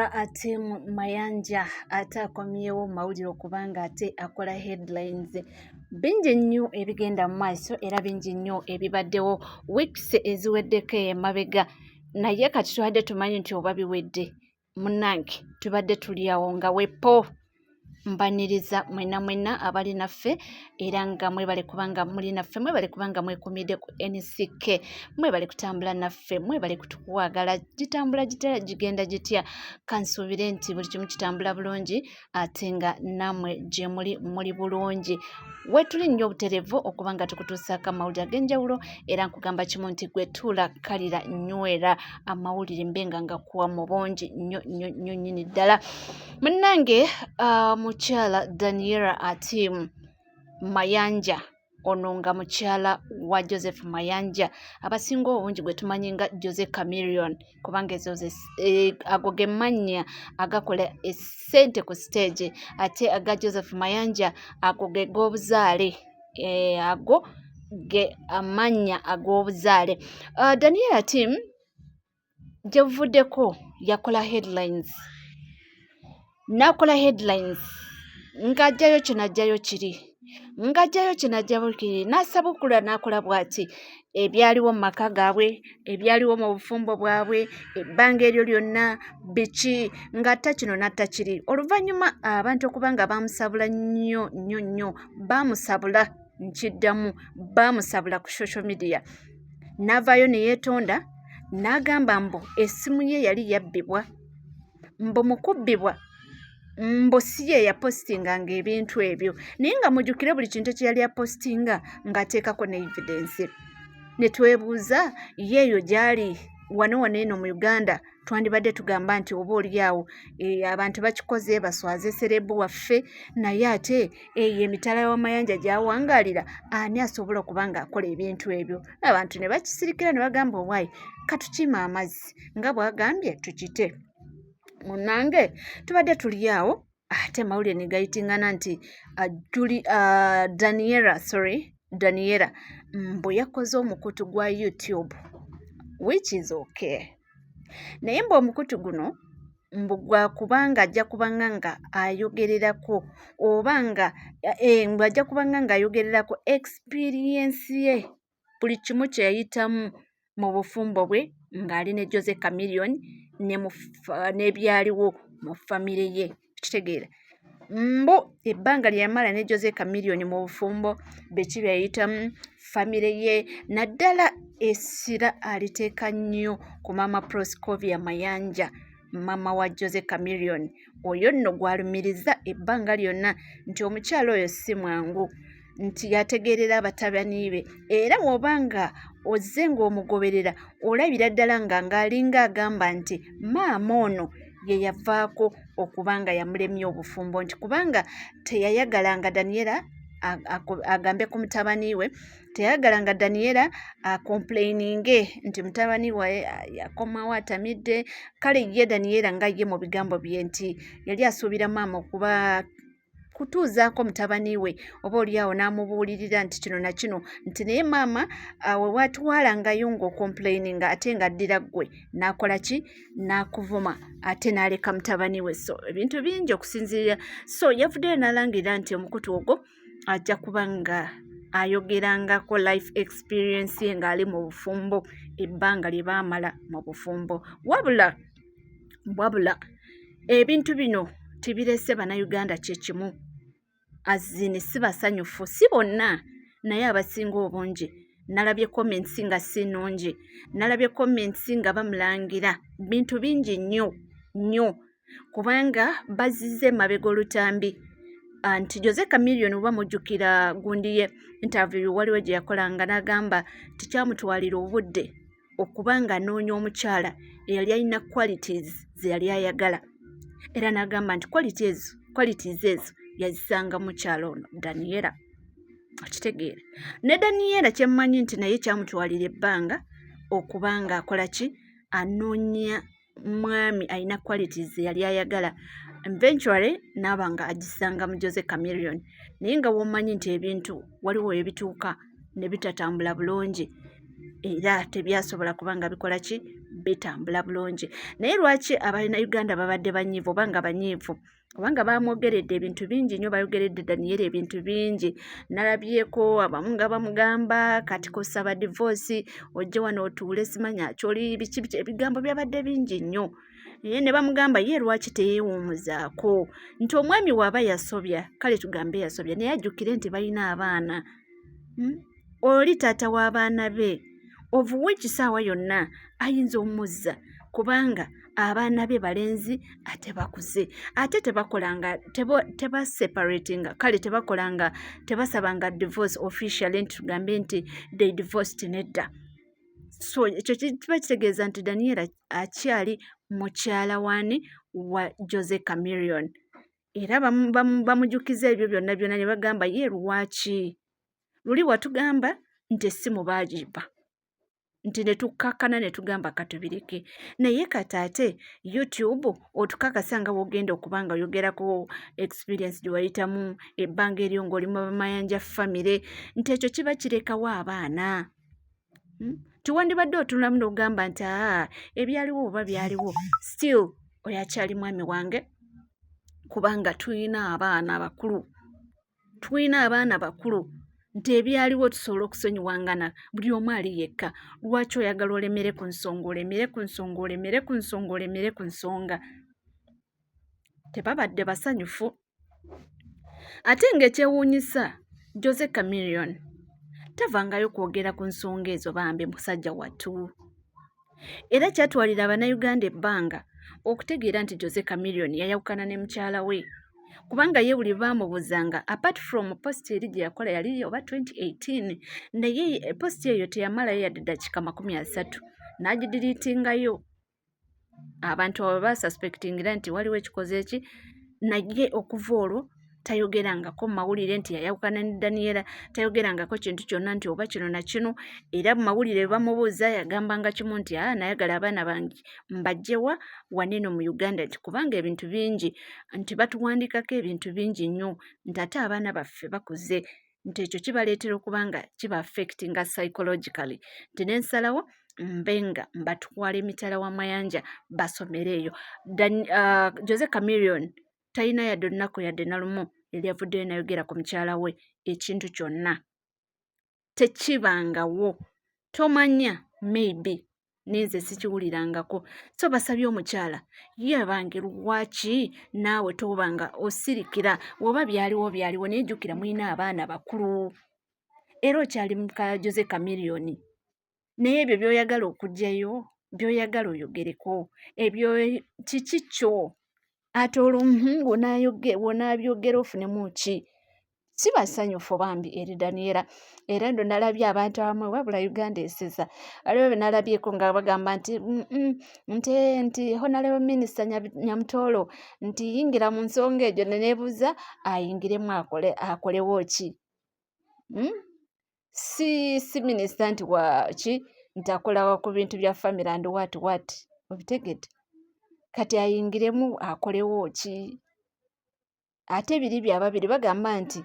Daniella Atim Mayanja ate akomyewo mu mawulire okuba nga ate akola headlines. Bingi nnyo ebigenda mu maaso era bingi nnyo ebibaddewo weeks eziweddeko emabega, naye kati tubadde tumanyi nti oba biwedde. Munnange, tubadde tuli awo nga wepo. Mbaniriza mwena mwena abali naffe, era nga mwebale kubanga muli naffe, mwebale kubanga mwekumidde ku NCK, mwebale kutambula naffe, mwebale kutukwagala. Gitambula gitya, gigenda gitya? Kansuubire nti buli kimu kitambula bulungi, ate nga nammwe gye muli muli bulungi. Wetuli nnyo obutereevu okuba nga tukutuusaako amawulire ag'enjawulo, era nkugamba kimu nti gwe tuula, kalira, nywera amawulire mbe nga ngakuwa mu bungi nnyo nnyo nnyo nnyini ddala. Munnange, mukyala Daniella Atim Mayanja ono nga mukyala wa Joseph Mayanja, abasinga obungi gwe tumanyi nga Jose Chameleone, kubanga ezo ago ge mannya agakola essente ku stage, ate aga Joseph Mayanja ago ge g'obuzaale, ago ge amannya ag'obuzaale. Daniella Atim gye buvuddeko yakola headlines, n'akola headlines ng'aggyayo kino, aggyayo kiri, ng'aggyayo kino, aggyayo kiri, n'asabukula, n'akola bw'ati ebyaliwo mu maka gaabwe, ebyaliwo mu bufumbo bwabwe ebbanga eryo lyonna, biki, ng'atta kino n'atta kiri. Oluvannyuma abantu okuba nga baamusabula nnyo nnyo nnyo, baamusabula, nkiddamu, baamusabula ku social media, n'avaayo ne yeetonda n'agamba mbu essimu ye yali yabbibwa, mbu mu kubbibwa mbu si ye yapositinganga ebintu ebyo, naye nga mujjukire buli kintu kye yali apositinga ng'ateekako ne evidence. Ne twebuuza, yeeyo gy'ali wano wano eno mu Uganda, twandibadde tugamba nti oba oli awo abantu bakikoze baswaze celeb waffe, naye ate eyo emitala w'amayanja gy'awangaalira, ani asobola okuba ng'akola ebintu ebyo? Abantu ne bakisirikira ne bagamba, "Owaayi, katukime amazzi nga bw'agambye tukite." Munnange, tubadde tuli awo, ate amawulire ne gayitingana nti Juli, Daniella, sorry, Daniella mbu yakoze omukutu gwa YouTube, which is okay, naye mbu omukutu guno mbu gwakubanga ajja kubanga nga ayogererako oba nga mbu ajja kubanga ng'ayogererako experience ye, buli kimu kye yayitamu mu bufumbo bwe ng'ali ne Jose Chameleone n'ebyaliwo mu famire ye. Kitegeera mbu ebbanga lye yamala ne Jose Chameleone mu bufumbo, biki bye yayitamu, famire ye, naddala essira aliteeka nnyo ku maama Proscovia Mayanja, maama wa Jose Chameleone. Oyo nno gw'alumiriza ebbanga lyonna nti omukyala oyo si mwangu, nti yategeerera abatabani be, era bw'oba nga ozze ng'omugoberera olabira ddala nga ng'alinga agamba nti maama ono ye yavaako okuba nga yamulemya obufumbo, nti kubanga teyayagalanga Daniella agambe ku mutabani we, teyayagalanga Daniella acomplaininge nti mutabani we yakomawo atamidde. Kale ye Daniella nga ye mu bigambo bye nti yali asuubira maama okuba kutuuzaako mutabani we, oba oliawo n'amubuulirira nti kino na kino, nti naye maama we watwalangayo ng'ocomplaininga, ate ng'addira ggwe n'akola ki, n'akuvuma, ate n'aleka mutabani we. So ebintu bingi okusinziira. So yavuddeyo n'alangirira nti omukutu ogwo ajja kuba nga ayogerangako life experience ye ng'ali mu bufumbo, ebbanga lye baamala mu bufumbo. Wabula ebintu bino tebirese Bannayuganda kyekimu azini, si basanyufu, si bonna, naye abasinga obungi. Nalabye comments nga si nnungi, nalabye comments nga bamulangira bintu bingi nnyo nnyo, kubanga bazizza emabega olutambi nti Jose Chameleone, oba mujjukira gundi ye interview waliwo gye yakolanga n'agamba tikyamutwalira obudde okuba nga anoonya omukyala eyali alina qualities ze yali ayagala, era n'agamba nti qualities ezo yazisanga mukyala ono Daniella. Okitegeera? Ne Daniella kyemmanyi nti naye kyamutwalira ebbanga okuba nga akola ki, anoonya mwami alina qualities ze yali ayagala, eventually naaba nga agisanga mu Jose Chameleone. Naye nga womanyi nti ebintu waliwo ebituuka ne bitatambula bulungi, era tebyasobola kuba nga bikola ki, Bitambula bulungi, naye lwaki abalina Uganda babadde banyiivu oba nga banyiivu, kubanga bamwogeredde ebintu bingi nnyo? Bayogeredde Daniel ebintu bingi. Nalabyeko abamu nga bamugamba, "Kati kusaba divorce, ojje wano otuule, simanya kyoli biki biki." Ebigambo byabadde bingi nnyo naye ne bamugamba ye lwaki teyeewumuzaako, nti omwami waaba yasobya, kale tugambe yasobya, naye ajjukire nti balina abaana, Oli taata w'abaana be, of which saawa yonna ayinza omuzza, kubanga abaana be balenzi ate bakuze, ate tebakolanga, tebaseparatinga, kale tebakolanga, tebasabanga divorce officially nti tugambe nti they divorced, nedda. So ekyo kiba kitegeeza nti Daniela akyali mukyala wani? Wa Jose Chameleone. Era bamujukiza ebyo byonna byonna ne bagamba ye, "Lwaki luli watugamba nti essimu baagiba?" Nti ne tukkakkana ne tugamba katubireke, naye kati ate YouTube otukakasa nga bw'ogenda okuba nga oyogerako experience gye wayitamu ebbanga eryo ng'oli mu Mayanja family, nti ekyo kiba kirekawo abaana, Tiwandibadde otunulamu n'ogamba nti, "Aa, ebyaliwo oba byaliwo, still oyo akyali mwami wange, kubanga tulina abaana bakulu, tulina abaana bakulu, nti ebyaliwo tusobola okusonyiwangana, buli omu ali yekka. Lwaki oyagala olemere ku nsonga, olemere ku nsonga, olemere ku nsonga, olemere ku nsonga?" Tebabadde basanyufu. Ate ng'ekyewuunyisa, Jose Chameleone tavangayo kwogera ku nsonga ezo, bambi musajja wattu. Era kyatwalira Abannayuganda ebbanga okutegeera nti Jose Chameleone yayawukana ne mukyala we, kubanga ye buli baamubuuzanga, apart from post eri gye yakola, yali oba 2018, naye post eyo teyamalayo yadde ddakiika 30 n'agideletingayo. Abantu abo basuspectingira nti waliwo ekikoze eki, naye okuva olwo tayogerangako mu mawulire nti yayawukana ne Daniela, tayogerangako kintu kyonna nti oba kino na kino. Era mu mawulire bamubuuza, yagambanga kimu nti, "Aa, nayagala abaana bange mbajjewa waneeno mu Uganda, nti kubanga ebintu bingi, nti batuwandikako ebintu bingi nnyo, nti ate abaana baffe bakuze, nti ekyo kibaleetera okuba nga kiba affectinga psychologically, nti nensalawo mbe nga mbatwala emitala w'amayanja basomere eyo." Jose Chameleone talina yadde olunaku yadde nalumu yali avuddeyo nayogera ku mukyala we ekintu kyonna, tekibangawo. Tomanya, maybe nenze sikiwulirangako. So basabye omukyala ye, abange, lwaki naawe toba nga osirikira? Woba byaliwo byaliwo, naye jjukira mulina abaana bakulu, era okyali muka Jose Chameleone, naye ebyo by'oyagala okuggyayo, by'oyagala oyogereko, ebyo kiki kyo? Ate olwo wonaabyogera ofunemu ki? Si basanyufu bambi eri Daniela. Era nno nalabye abantu abamu, wabula Uganda esesa, waliwo be nalabyeko nga bagamba nti nti Honorable Minister Nyamutoolo nti yingira mu nsonga egyo. Ne neebuuza, ayingiremu akole akolewo ki? Si minisita nti waki, nti akola ku bintu bya family and what what, obitegedde? Kati ayingiremu akolewo ki? Ate biri byababiri bagamba nti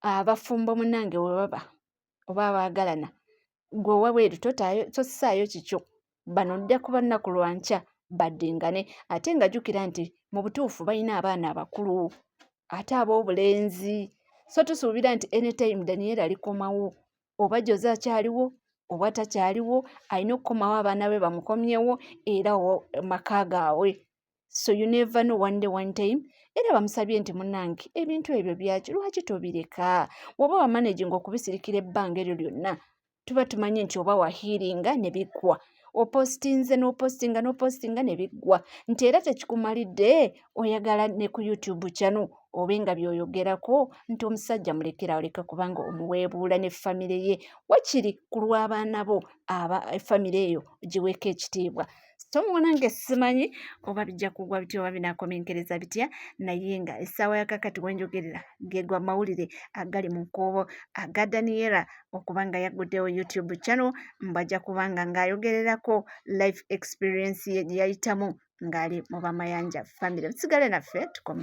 abafumbo munnange we baba oba abaagalana, ggwe owabweru tossaayo kikyo, bano ojja kuba nnaku lwankya baddingane. Ate nga jjukira nti mu butuufu balina abaana abakulu ate ab'obulenzi, so tusuubira nti anytime Daniel alikomawo, oba Jose akyaliwo oba takyaliwo, alina okukomawo, abaana be bamukomyewo era maka gaabwe. So you never know, one day, one time. Era bamusabye nti, "Munnange, ebintu ebyo byaki? Lwaki tobireka? Woba wamanaginga okubisirikira ebbanga eryo lyonna, tuba tumanyi nti oba wahealinga ne biggwa. Opostinze n'opostinga n'opostinga ne biggwa, nti era tekikumalidde, oyagala ne ku YouTube channel obe nga by'oyogerako, nti omusajja mulekere awo, leka kubanga omuweebuula ne famire ye. Wakiri ku lw'abaana bo, aba famire eyo giweeko ekitiibwa." So muwanange, simanyi oba bijja kugwa bitya oba binaakomenkereza bitya, naye nga essaawa ya kakati wenjogerera gegwa mawulire agali mu nkuubo aga Daniela okuba nga yagguddewo YouTube channel, mbajja kubanga ng'ayogererako life experience ye gye yayitamu ng'ali mu Bamayanja family. Musigale naffe tukome.